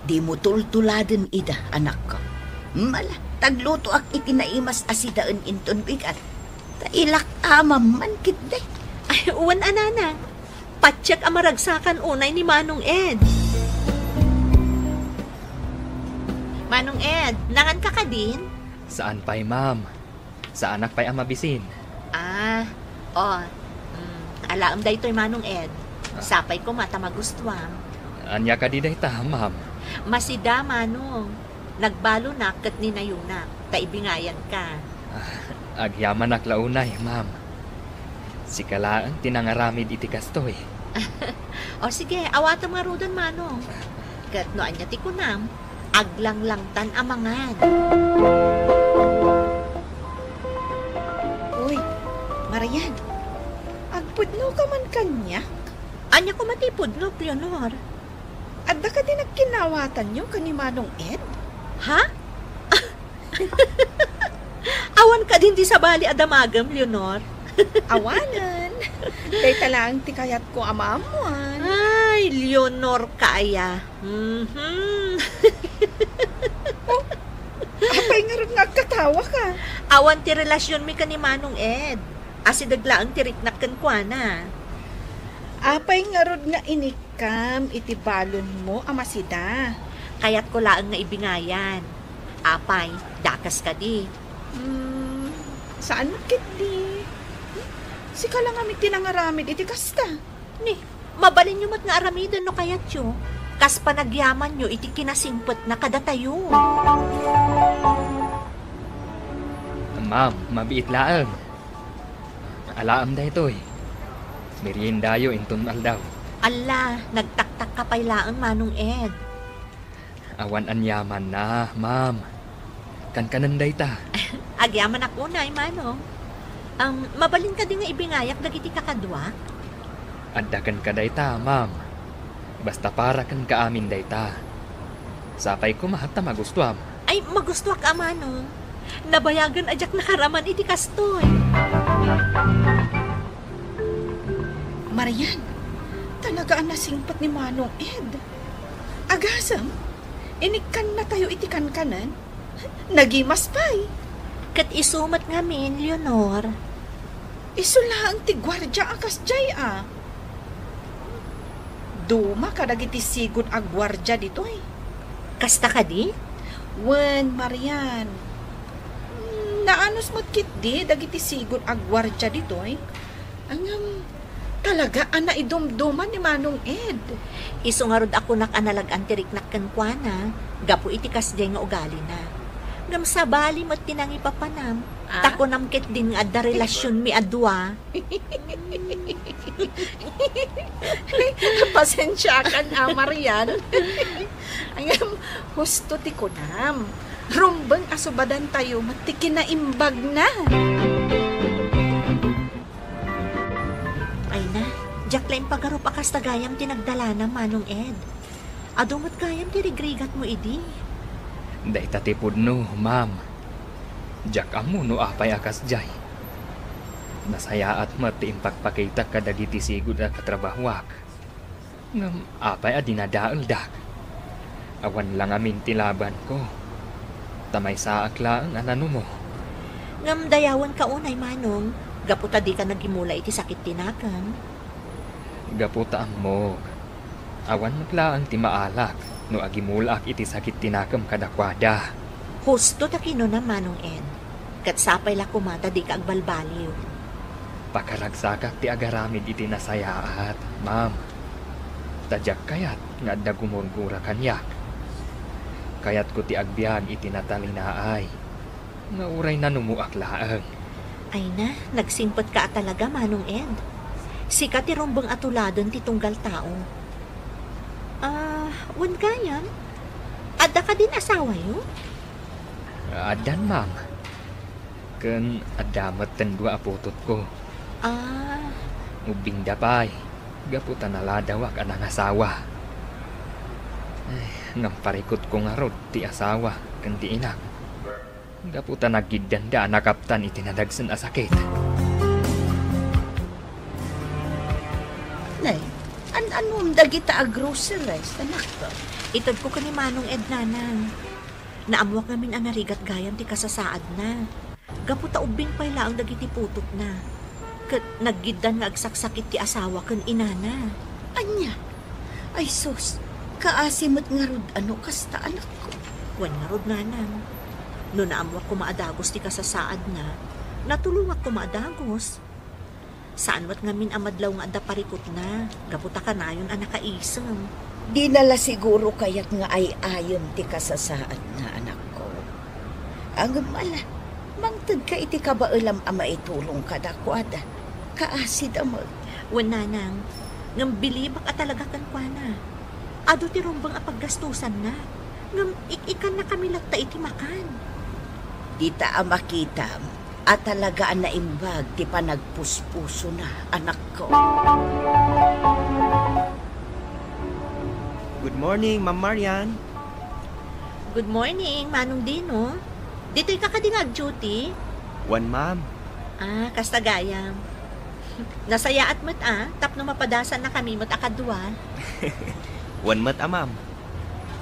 dimo tultuladen ida, anakko. Mala, taglutoak iti naimas a sidaen inton bigat. Ta ilak amam man ketdi. Ay, wen a, Nanang. Patiek a maragsakan unay ni Manong Ed. Manong Ed, nangan ka kadin? Saan pay, ma'am. Saanak pay a mabisin. Ah, oh. Mm, alaem daytoy, Manong Ed. Ah. Sapay koma ta magustuam. Ania kadi dayta, ma'am? Masida, Manong. Nagbalonak ket ninayonak, ta ibingayanka. Ah, agyamanak la unay, ma'am. Sika laeng ti nangaramid iti kastoy. O sige, awatem ngaruden, Manong. Ket no ania ti kunam, aglanglangtan a mangan. Uy, Marian, agpudno ka man kaniak? Ania koma ti ipudnok, Leonor? Adda Kadi nagkinnawatanyo ken ni Manong Ed? Ha? Awan kadin ti sabali a damagem, Leonor? Awanen. Dayta laeng ti kayatko a maammuan. Ay, Leonor ka aya. Mhm. Oh, apay ngarud nga agkatawaka? Awan ti relasionmi ken ni Manong Ed. Asideg laeng ti riknak kenkuana. Apay ngarud nga inikkam iti balonmo a masida? Kayatko laeng nga ibingayan. Apay, dakas kadi? Hmm, saan met ketdi? Sika la ngamin ti nangaramid iti kasta. Ni, mabalinyo met nga aramiden no kayatyo. Kas panagyamanyo iti kinasingpetna kadatayo. Ma'am, mabiit laeng. Alaem daytoy. Meriendayo inton aldaw. Alla, nagtaktakka pay laeng, Manong Ed. Awan aniamanna, ma'am. Kankanen dayta. Agyamanak unay, Manong. Am, mabalin kadi nga ibingayak dagiti kakadua? Adda kenka dayta, ma'am. Basta para kenka amin dayta. Sapay koma ta magustuam. Ay, magustuak a, Manong. Nabayagen a diak nakaraman iti kastoy. Marian, talaga a nasingpet ni Manong Ed. Agasem, inikkannatayo iti kankanen? Nagimas pay. Ket isu met ngamin, Leonor. Isu laeng ti guardia a kasdiay a. Duma kadagiti sigud a guardia ditoy. Kasta kadi? Wen, Marian. Hmm, naanus met ketdi dagiti sigud a guardia ditoy. Ngem, talaga a naidumduma ni Manong Ed. Isu ngarud a kunak a nalag-an ti riknak kenkuana, gapu iti kasdiay nga ugalina. Ngem sabali met ti nangipapanam, ah? Ta kunam ketdin nga adda relasionmi a dua. Pasensiakan a, Marian. Ngem, husto ti kunam. Rumbeng a subadantayo met ti kinaimbagna. Ay na, diak la impagarup a kasta gayam ti nagdalana, Manong Ed. Adu met gayam ti rigrigatmo idi. Dayta ti pudno, ma'am. Diak ammo no apay a kasdiay. Nasayaat met ti impakpakitak kadagiti sigud a katrabahoak. Ngem apay a dinadaeldak? Awan la ngamin ti labanko. Ta maysaak laeng a nanumo. Ngem dayawenka unay, Manong, gapu ta dika nagimula iti sakit ti nakem. Gapu ta ammok, awan met laeng ti maalak no agimulaak iti sakit ti nakem kadakuada. Husto ta kinunam, Manong Ed. Ket sapay la koma ta dika agbalbaliw. Pakaragsakak ti agaramid iti nasayaat, ma'am. Ta diak kayat nga adda gumurgura kaniak. Kayatko ti agbiag iti natalinaay nga uray nanumoak laeng. Ay na, nagsingpetka a talaga, Manong Ed. Sika ti rumbeng a tuladen ti tunggal tao. Ah, wen gayam, adda kadin asawayo? Addan, ma'am. Ken adda metten dua a putotko. Ah. Ubbingda pay, gapu ta naladawak a nangasawa. Ay, ngem parikutko ngarud ti asawa ken ti inak. Gapu ta naggiddanda a nakaptan iti nadagsen a sakit. Nay, an-anom dagita a groceries, anak? Itedko ken ni Manong Ed, Nanang. Naammuak ngamin a narigat gayam ti kasasaadna. Gapu ta ubbing pay laeng dagiti putotna. Ket naggiddan nga agsaksakit ti asawa ken inana. Ania? Ay sus, kaasi met ngarud a no kasta, anakko. Wen ngarud, Nanang. No naammuak koma a dagus ti kasasaadna, natulongak koma a dagus. Saan met ngamin a madlaw nga adda parikutna, gapu ta kanayon a nakaisem. Dina la siguro kayat nga ay-ayem ti kasasaadna, anakko. Ngem ala, mangtedka iti kabaelam a maitulong kadakuada. Kaasida met. Wen, Nanang, ngem bilibak a talaga kenkuana. Adu ti rumbeng a paggastusanna, ngem ik-ikannakami latta iti makan. Dita a makitam a talaga a naimbag ti panagpuspusona, anakko. Good morning, Ma'am Marian. Good morning, Manong Dino. Ditoy ka kadi nga ag-duty? Wen, ma'am. Ah, kasta gayam. Nasayaat met a, tapno mapadasan na kami met a kadua. Wen met a, ma'am.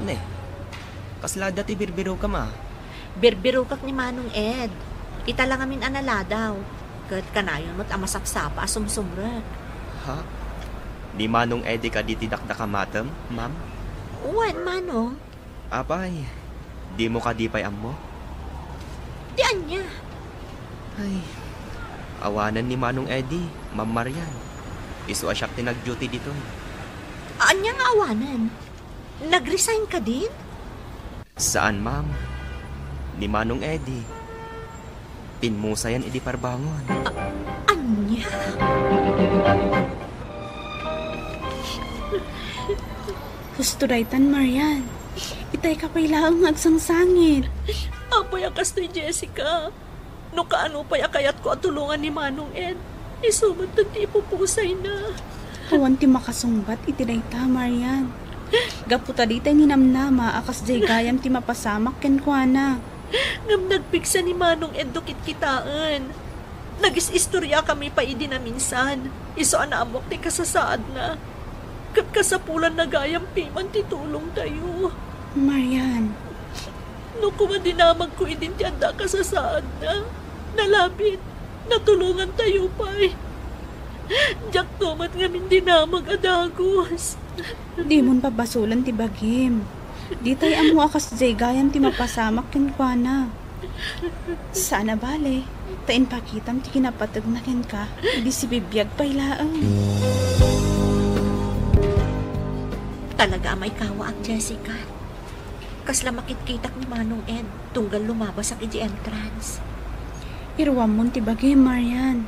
Ne, kasla adda ti birbirokem a? Birbirokek ni Manong Ed. Ita la ngamin a naladaw. Ket kanayon met a masapsapa a sumsumrek. Ha? Ni Manong Eddie kadi ti dakdakamatem, ma'am? Wen, Manong. Apay, dimo kadi pay ammo? Ti ania? Ay, awanen ni Manong Eddie, Ma'am Marian. Isu a siak ti nag-duty ditoy. Ania nga awanen? Nag-resign kadin? Saan, ma'am. Ni Manong Eddie, pimmusayan idi parbangon. Ania? Husto daytan, Marian. Itay ka pay laeng nga agsangsangit. Apay a kastoy, Jessica? No kaano pay a kayatko a tulongan ni Manong Ed, isu met ti ipupusayna. Awan ti makasungbat iti dayta, Marian. Gapu ta ditay ninamnama a kasdiay gayam ti mapasamak kenkuana. Ngem nagpigsa ni Manong Ed do kitkitaen. Nagis-istoriakami pay idi naminsan. Isu a naammok ti kasasaadna. Ket kasapulanna gayam piman ti tulongtayo. Marian. No koma dinamagko idin ti adda kasasaadna, nalabit, natulongantayo pay. Diakto met ngamin dinamag a dagus. Dimon pabasolen ti bagim. Ditay ammo a kasdiay gayam ti mapasamak kenkuana. Saan a bale, ta impakitam ti kinapategna kenka, idi sibibiag pay laeng. Talaga a maikawaak, Jessica. Kasla makitkitak ni Manong Ed, tunggal lumabasak iti entrance. Iruammon ti bagim, Marian.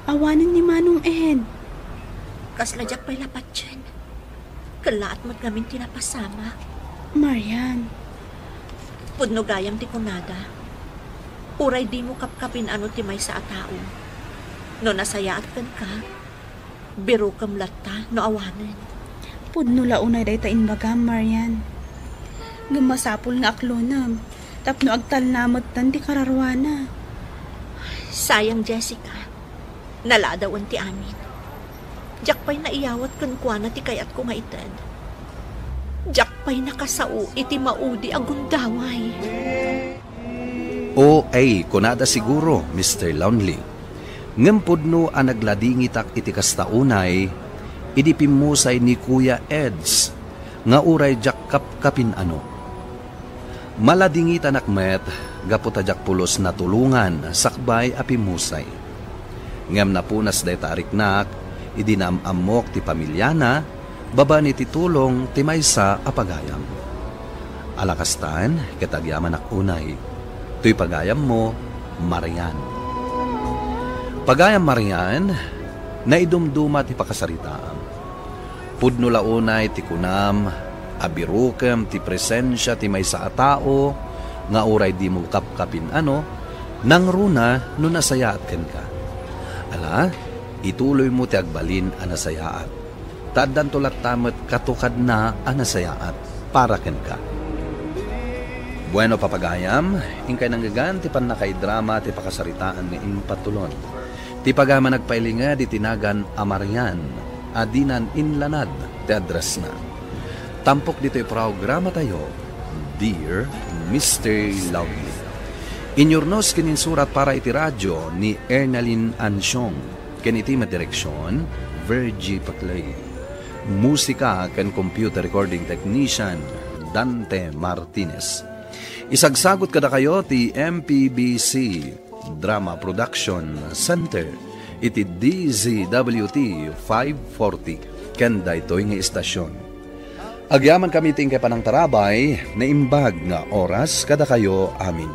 Awanen ni Manong Ed. Kasla diak pay la patien. Kellaat met ngamin ti napasamak. Marian. Pudno gayam ti kunada. Uray dimo kapkapin-ano ti maysa a tao. No nasayaat kenka, birokem latta no awanen. Pudno la unay dayta imbagam, Marian. Ngem masapul nga aklonem, tapno agtalna metten ti kararuana. Sayang, Jessica. Naladawen ti amin. Diak pay naiyawat kenkuana ti kayatko nga ited. Diak pay nakasao iti maudi a gundaway. O A, kunada siguro, Mister Lonely. Ngem pudno a nagladingitak iti kasta unay, idi pimmusay ni Kuya Eds nga uray diak kapkapin-ano. Maladingitanak met gapu ta diak pulos natulongan sakbay a pimmusay. Ngem napunas dayta a riknak idi naam-ammok ti pamiliana babaen iti tulong ti maysa a pagayam. Ala kastan, ket agyamanak unay. Toy pagayammo, Marian. Pagayam Marian, naidumduma ti pakasaritaam. Pudno la unay ti kunam a birokem ti presensia ti maysa a tao nga uray dimo kapkapin-ano, nangruna no nasayaat kenka. Ala, ituloymo ti agbalin a nasayaat. Ta addanto latta met katukadna a nasayaat para kenka. Bueno, papagayam, inkay nanggegan ti pannakaidrama ti pakasaritaan nga impatulon. Ti pagayam a nagpailinged iti nagan a Marian a dinan inlanad ti addressna. Tampok ditoy programatayo, Dear Mister Lonely. Inyurnos ken insurat para iti radio ni Ernalyn Ansiong. Ken iti madireksion, Virgie Paclay. Musika ken computer recording technician, Dante Martinez. Isagsagut kadakayo ti M P B C Drama Production Center iti D Z W T five forty ken daytoy nga istasion. Agyamankami ti inkay panangtarabay, naimbag nga oras kadakayo amin.